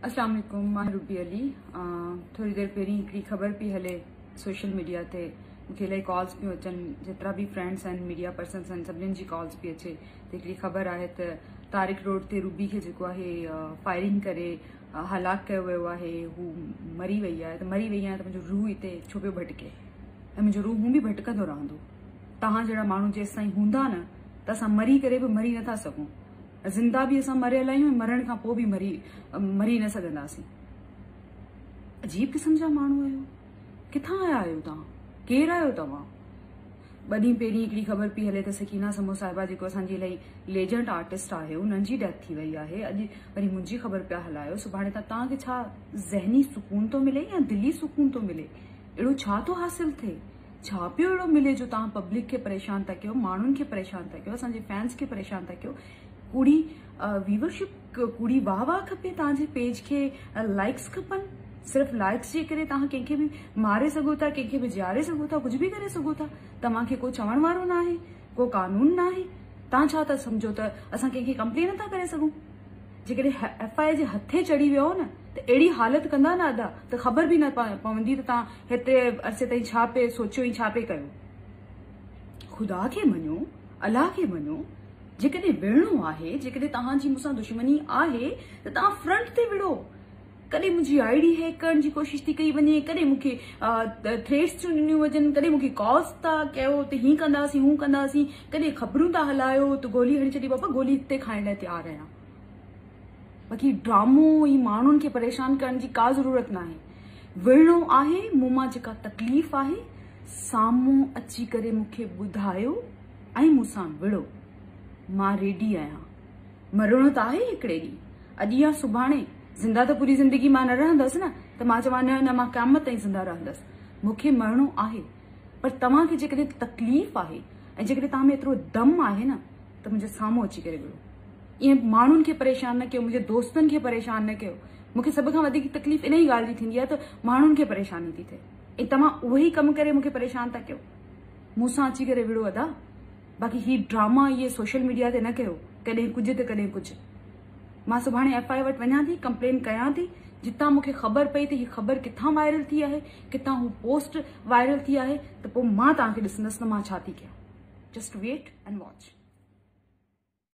اسلام عليڪم مان روبي علي ٿوري دير پهرين هڪڙي خبر پئي هلي سوشل ميڊيا تي مونکي الاهي ڪالز پيون اچن جيترا به فرينڊس آهن ميڊيا پرسنس آهن سڀني جي ڪالز پئي اچي ته هڪڙي خبر آهي ته طارق روڊ تي روبي کي جيڪو آهي فائرنگ ڪري هلاڪ ڪيو ويو آهي هو مري وئي آهي ته مري وئي آهي ته منهنجو روح هتي ڇو پيو ڀٽڪي ۽ منهنجو روح هون به ڀٽڪندو رهندو توهان جهڙا ماڻهو جيستائين هوندا نه ته اسان مري ڪري به مري نٿا سگهون زنده به اسان مريل آهيون ۽ مرڻ کان پوء به مري مري نه سگهنداسين. عجيب قسم جا ماڻهو آهيو. ڪٿان آيا آهيو توهان؟ ڪير آهيو توهان؟ ٻه ڏينهن پهرين هڪڙي خبر پئي هلي ته سڪينه سمون صاحبه جيڪو اسان جي الائي ليجنڊ آرٽسٽ آهي انهن جي ڊيٿ ٿي وئي آهي اڄ وري منهنجي خبر پيا هلايو سڀاڻي تان توهان کي ڇا ذهني سڪون ٿو ملي يا دلي سڪون ٿو ملي اهڙو ڇا ٿو حاصل ٿئي ڇا پيو اهڙو ملي جو توهان پبلڪ کي پريشان ٿا ڪيو، ماڻهن کي پريشان ٿا ڪيو، اسان جي فينس کي پريشان ٿا ڪيو، ڪوڙي ويورشپ ڪوڙي واهه واهه کپي توهان جي پيج کي لائڪس کپن صرف لائڪس جي ڪري توهان ڪنهن کي به ماري سگهو ٿا ڪنهن کي به جياري سگهو ٿا ڪجهه به ڪري سگهو ٿا توهان کي ڪو چوڻ وارو ناهي ڪو قانون ناهي توهان ڇا ٿا سمجهو ته اسان ڪنهن کي ڪمپلين نٿا ڪري سگهون جيڪڏهن ايف I اي جي هٿي چڙهي ويو نه ته اهڙي حالت ڪندا نه ادا ته خبر به نه پوندي ته توهان هيتري عرصي تائين ڇا پئي سوچيو ۽ ڇا پئي ڪيو. خدا کي مڃو، الله کي مڃو، جيڪڏهن وڙهڻو آهي، جيڪڏهن توهان جي مون سان دشمني آهي ته توهان فرنٽ تي وڙهو. ڪڏهن منهنجي I D hack ڪرڻ جي ڪوشش ٿي ڪئي وڃي، ڪڏهن مون کي ٿريٽس ٿيون ڏنيون وڃن، ڪڏهن مون کي ڪالز ٿا ڪيو ته هين ڪنداسين هون ڪنداسين، ڪڏهن خبرون ٿا هلايو ته گولي هڻي ڇڏي، بابا گولي هتي کائڻ لاء تيار آهيان. باقي ڊرامو ۽ ماڻهن کي پريشان ڪرڻ جي ڪا ضرورت ناهي. وڙهڻو آهي، مون مان جيڪا تڪليف آهي، سامهون اچي ڪري مون کي ٻڌايو ۽ مون سان وڙهو. مان ريڊي آهيان. مرڻو ته آهي هڪڙي ڏينهن، اڄ يا سڀاڻي، زنده ته پوري زندگي مان نه رهندس نه ته مان چوان نه نه مان قيامت تائين زنده رهندس. مون کي مرڻو آهي. پر توهان کي جيڪڏهن تڪليف آهي ۽ جيڪڏهن توهان ۾ ايترو دم آهي نه ته منهنجي سامهون اچي ڪري وڙهو. ائين ماڻهن کي پريشان نه ڪيو، منهنجي دوستن کي پريشان نه ڪيو. مون کي سڀ کان وڌيڪ تڪليف انهي ڳالهه جي ٿيندي آهي ته ماڻهن کي پريشاني ٿي ٿئي ۽ توهان اهي ئي ڪم ڪري مون کي پريشان ٿا ڪيو. مون سان اچي ڪري وڙهو ادا. باقي هي ڊراما اهي سوشل ميڊيا تي نه ڪيو ڪڏهن ڪجهه ته ڪڏهن ڪجهه. مان سڀاڻي ايف I اي وٽ وڃان ٿي ڪمپلين ڪيان ٿي جتان مون کي خبر پئي ته هي خبر ڪٿان وائرل ٿي آهي ڪٿان هو پوسٽ وائرل ٿي آهي ته پوء مان توهان کي ڏسندس ته مان ڇا ٿي ڪيان جسٽ ويٽ اينڊ واچ.